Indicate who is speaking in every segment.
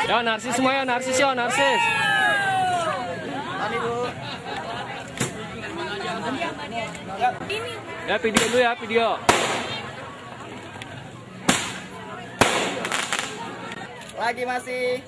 Speaker 1: Ya narsis semua ya, narsis ya, narsis. Ya video dulu ya, video.
Speaker 2: Lagi masih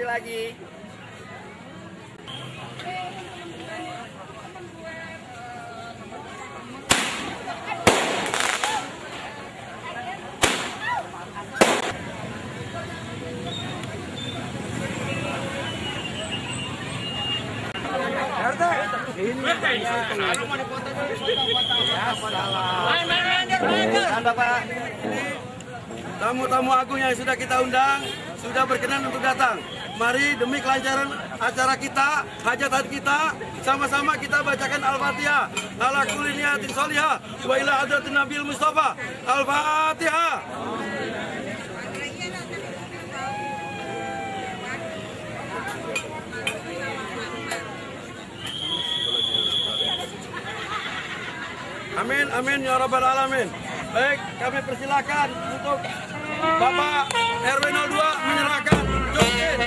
Speaker 2: lagi.
Speaker 3: Bapak, tamu-tamu agung yang sudah kita undang sudah berkenan untuk datang. Mari demi kelancaran acara kita, hajat kita, sama-sama kita bacakan Al-Fatihah. Ala kulli niyatin sholihah wa ila hadratin Nabil Mustafa. Al-Fatihah. Amin, amin ya rabbal alamin. Baik, kami persilakan untuk Bapak RW 02 menyerahkan joget.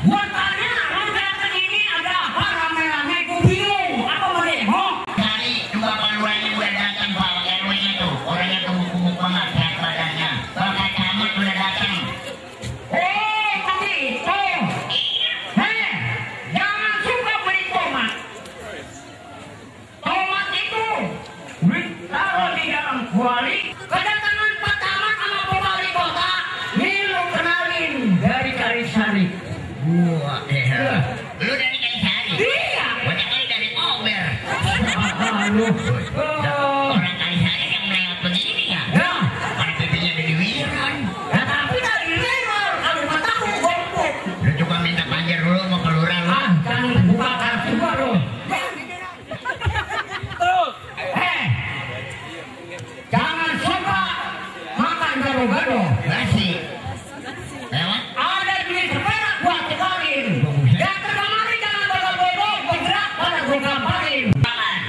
Speaker 4: Buat tanya, lu datang ini ada apa rame-rame? Gue bingung. Apa mau demo?
Speaker 5: Tadi juga Paluannya udah datang Pak RW-nya tuh. Orangnya gemuk-gemuk banget berat badannya. Bapak Camat udah datang.
Speaker 4: Begitu. Jangan suka beli tomat. Tomat itu ditaruh di dalam kuali. Kedatangan Pak Camat sama pemali kota. Nih lu kenalin dari Kalisari.
Speaker 5: Wah, lu dari Kalisari?
Speaker 4: Iya.
Speaker 5: Banyak kali dari Ober.
Speaker 4: Aduh.
Speaker 5: Orang Kalisari yang lewat begini ya?
Speaker 4: Ya.
Speaker 5: Mana pipinya dari Wiran?
Speaker 4: Ya tapi dari lebar. Kalau mataku gompok.
Speaker 5: Lu juga minta panjer dulu mau kelurahan lu.
Speaker 4: Jangan buka kartu gua lu. Jangan suka makan gado-gado.
Speaker 5: Basi. Lewat?
Speaker 4: Ada duit sepeda gua cekalin. Yang kemari jangan bodoh-bodoh bergerak pada gua gamparin.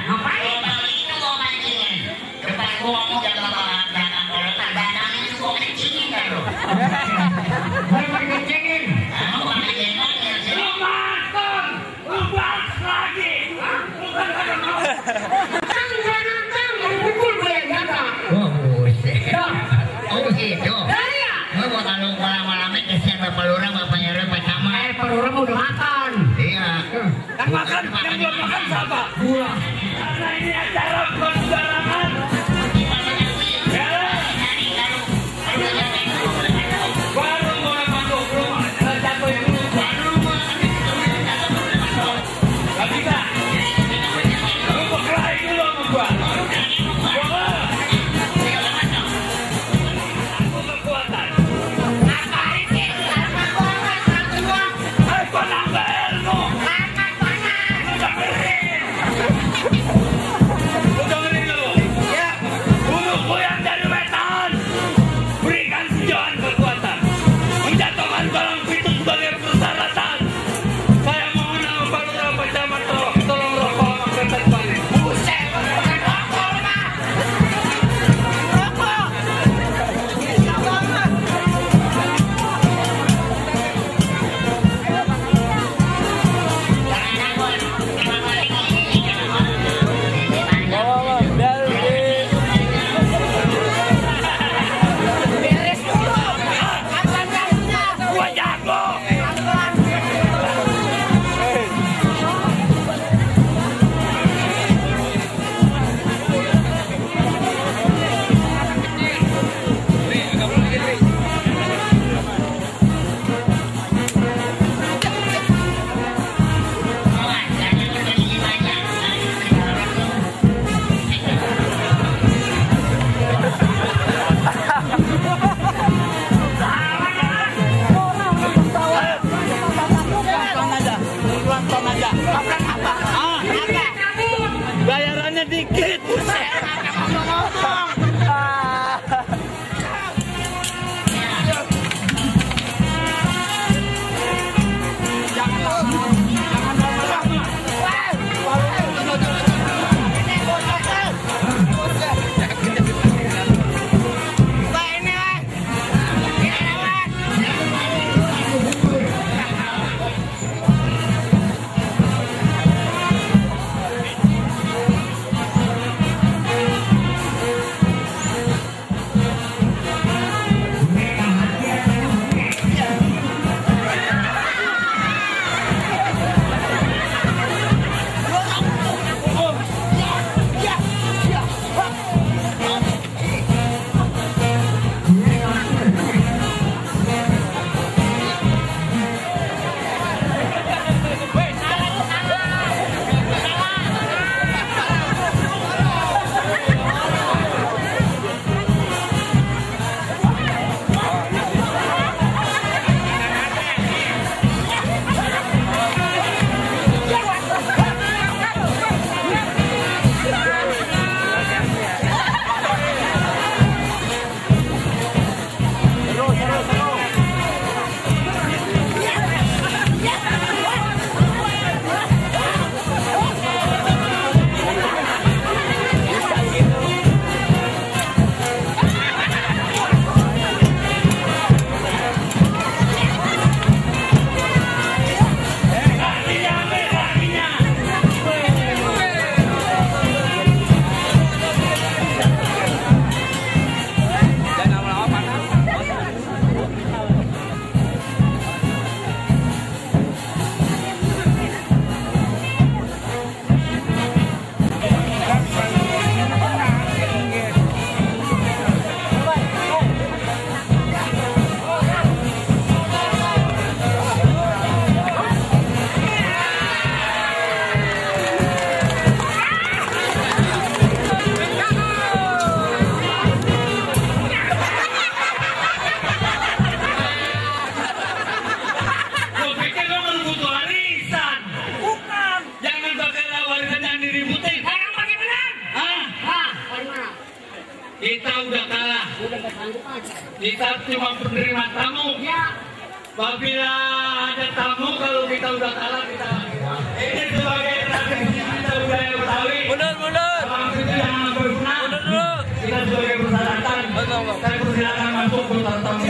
Speaker 4: Ngapain?
Speaker 5: Kalau itu gua mancingin. Depan gua ngomong jangan banget datang. Kalau tak datang itu gua kencingin kan lu.
Speaker 4: Gua berkencingin.
Speaker 5: Kamu pakai jengkolnya sih.
Speaker 4: Lu makan. Lu bahas lagi. Nantang, lu pukul gue yang jaga.
Speaker 5: Oh, buset.
Speaker 4: Ya.
Speaker 5: Oh, begitu.
Speaker 4: Iya.
Speaker 5: Lu mau kalau malam-malamnya kesian Bapak Lurah, Bapak RW, Pak Camat.
Speaker 4: Pelurang udah makan.
Speaker 5: Iya.
Speaker 3: Yang makan, yang belum makan siapa?
Speaker 4: Gua.
Speaker 3: Karena ini acara bukan sembarangan. Baru mulai masuk rumah, jatuh yang dulu. Gak bisa. Lu berkelahi dulu sama gua. Aku kekuatan.
Speaker 4: Ngapain sih? Karena gua nggak satu gua.
Speaker 3: Gua nambah ilmu.
Speaker 4: Makan banyak.
Speaker 3: Lu dengerin.
Speaker 4: kita cuma penerima tamu. Ya. Apabila ada tamu, kalau kita udah kalah kita. Ini sebagai tradisi kita budaya Betawi.
Speaker 1: Mundur.
Speaker 4: Kalau kita jangan berguna.
Speaker 1: Mundur dulu.
Speaker 4: Kita sebagai persyaratan. Saya persilakan masuk ke tamu.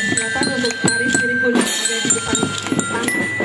Speaker 6: Silakan untuk Aris Sirikun ada di depan.